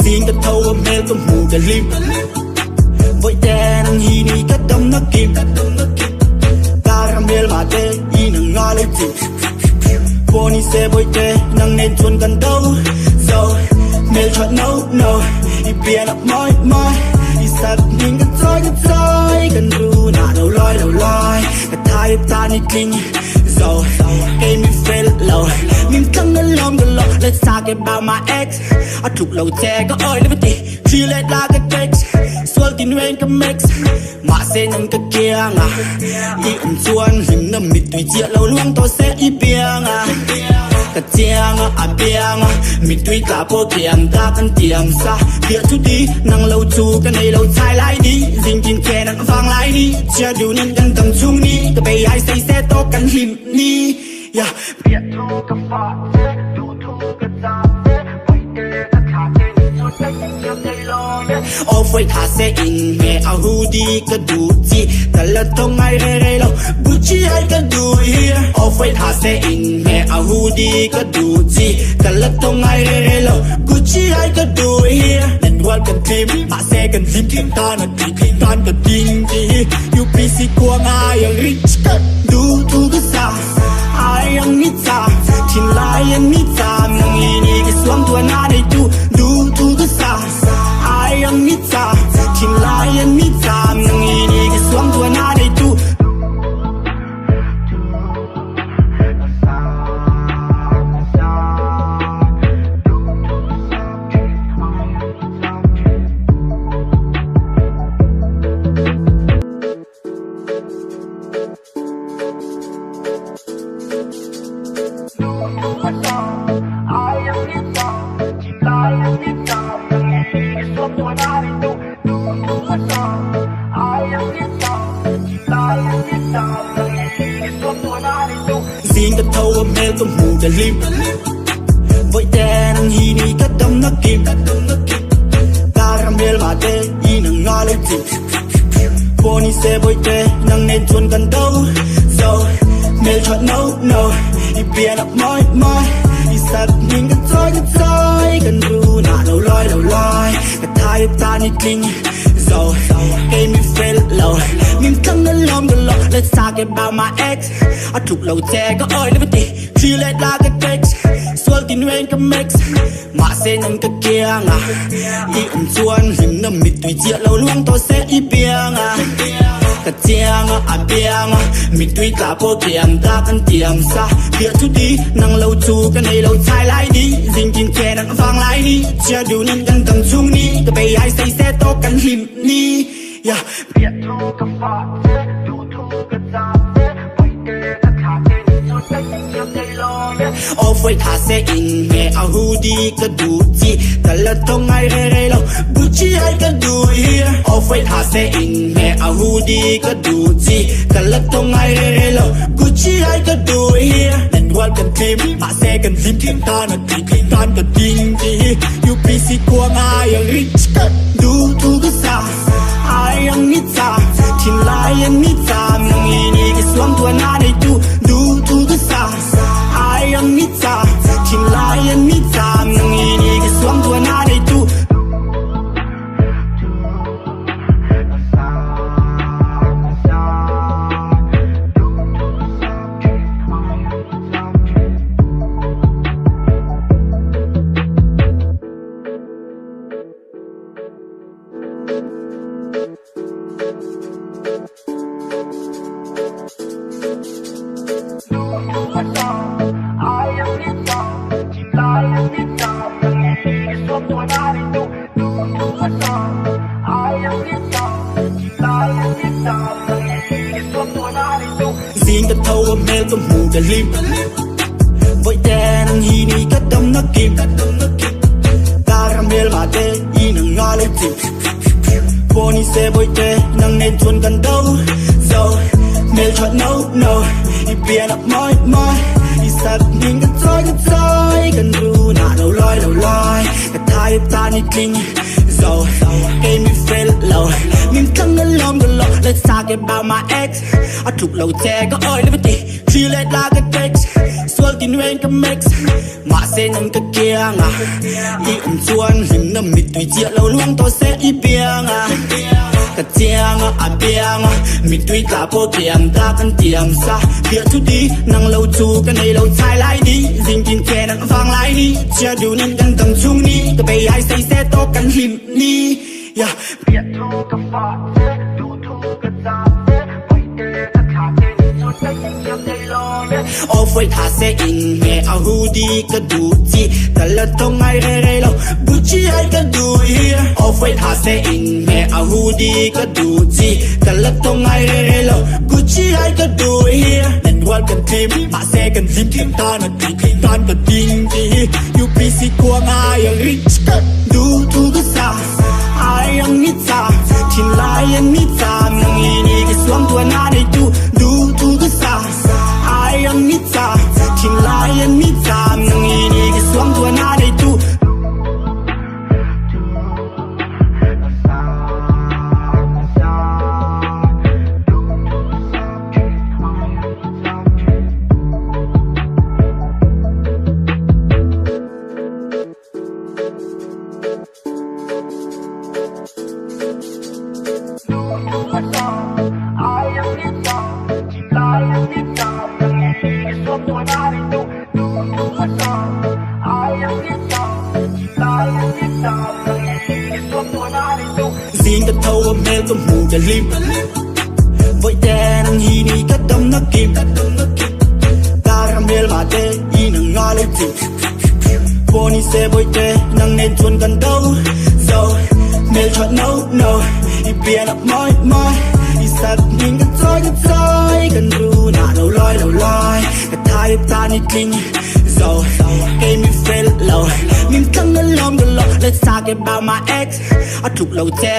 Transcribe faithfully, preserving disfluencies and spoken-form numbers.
Zing ka thau a mel ka mu ka lim. Voi te nang hi ni ka dam na kim. Ka ra mel ma te i nang nga le chim. Poni se voi te nang ne chun kan dau. Zo mel chot no no. I pian up mai mai. I sat ning ka choi ka choi. Kan ru na lo loi lo loi. Ka thai ta ni kling. Zo, kei mi fail lo. Nim tang na lom ka lo. Let's talk about my ex. A thuk lo che ka oi le bati. Delete la ka text. Sual tin wen ka max. Ma se nang ka kiang a. I um chuan him na mit tui chia lo luang to se i piang a. Ka chiang a, a piang a. Mit tui tla po kiang ta kan tiam sa. Bia chu di, nang lo chu ka nei lo chai lai di. Zing tin ke nang vang lai ni. Chia du nin kan tam chung ni. Ka bei ai sei se to kan him ni. Ya. Bia thu ka fa se, du thu ka cha se, pui te ka tha te ni chu te ki chia te lo ye. Off white ha se in me a hoodie ka du chi, ka la tong ai re re lo, Gucci ai ka du hi. Off white ha se in me a hoodie ka du chi, ka la tong ai re re lo, Gucci ai ka du hi. Nen wal kan tlim, ma se kan tlim tlim ta na tlim tlim tan ka ding di. U P C kuang ai a rich ka du thu ka sa. Ai ang ni cha, chin lai ang ni cha, nang i ni ka suang tua na nei tu, du thu ka sa. Ai ang ni cha, chin lai ang ni cha, nang i ni ka suang tua na nei tu. Zing ka thau a mel ka mu ka lim. Voi te nang hi ni ka dam na kim. Ka ra mel ma te i nang nga le chim. Poni se voi te nang ne chun kan dau. Zo mel chot no no. I pian up mai mai. I sat ning ka choi ka choi. Kan ru na lo loi lo loi. Ka thai ta ni kling. Zo kei mi fail lo. Nim tang na lom ka lo. Let's talk about my ex. A thuk lo che ka oi le bati. Delete la ka text. Sual tin wen ka max. Ma se nang ka kiang a. I um chuan him na mit tui chia lo luang to se i piang a. Ka chiang a, a piang a. Mit tui tla po kiang ta kan tiam sa. Bia chu di, nang lo chu ka nei lo chai lai di. Zing tin ke nang vang lai ni. Chia du nin kan tam chung ni. Ka bei ai sei se to kan him ni. Ya. Bia thu ka fa se, du thu ka cha se, pui te ka tha te ni chu te ki chia te lo ye. Off white ha se in me a hoodie ka du chi, ka la tong ai re re lo, Gucci ai ka du hi. Off white ha se in me a hoodie ka du chi, ka la tong ai re re lo, Gucci ai ka du hi. Nen wal kan tlim, ma se kan tlim tlim ta na tlim tlim tan ka ding di. U P C kuang ai a rich ka du thu ka sa. Ai ang ni cha, chin lai ang ni cha, nang i ni ka suang tua na nei tu, du thu ka sa. Ai ang ni cha, chin lai ang ni cha, nang i ni ka suang tua na nei tu. Zing ka thau a mel ka mu ka lim. Voi te nang hi ni ka dam na kim. Ka ra mel ma te i nang nga le chim. Poni se voi te nang ne chun kan dau. Zo mel chot no no. I pian up mai mai. I sat ning ka choi ka choi. Kan ru na lo loi lo loi. Ka thai ta ni kling. So, kei mi fail lou, ning tang na lom ka lou, let's talk about my ex. A tuk lou te ka oi le ti, chi let la ka text, sual tin wen ka max. Ma se nang ka kiang a, i um chuan him na mit tui chia lou luang to se i piang a. Ka chiang a, a piang a, mit tui ta po kiang ta kan tiam sa. Bia tu di, nang lou chu ka nei lou chai lai di, zing tin ke nang vang lai ni, chia du nin kan dam chung ni, ka bei ai sei se to kan him ni. Ya, bia thu ka fa se, du thu ka cha se, oi te ka tha te, chu se ning yam nei lo ye. Off white ha se in me a hoodie ka du chi, ka la tong ai re re lo, Gucci ai ka du here. Off white ha se in me a hoodie ka du chi, ka la tong ai re re lo, Gucci ai ka du here. And welcome team, ha se kan zim tim ta na ti tim tan ka ting ki hi. U P C kuang ai a rich ka du thu ka sa, ai ang ni cha, thin lai ang ni cha, nang i ni ka suang tua na nei tu, du thu ka sa, ai ang ni cha, thin lai ang ni cha, nang i ni ka suang tua na nei tu. Zing ka thau a mel ka mu ka lim, voi te nang hi ni ka dam na kim, ka dam na kim. Tar a mel ma te i nang nga lou ti. Pony se voi te nang ne chuan kan dou. So, mel chot no no, i pian up mai mai, i sat ning ka choi ka choi, kan ru na lou loi lou loi, ka thai ta ni tling. So, kei mi fail lou, ning tang na lom ka lou, let's talk about my ex. A tuk lou te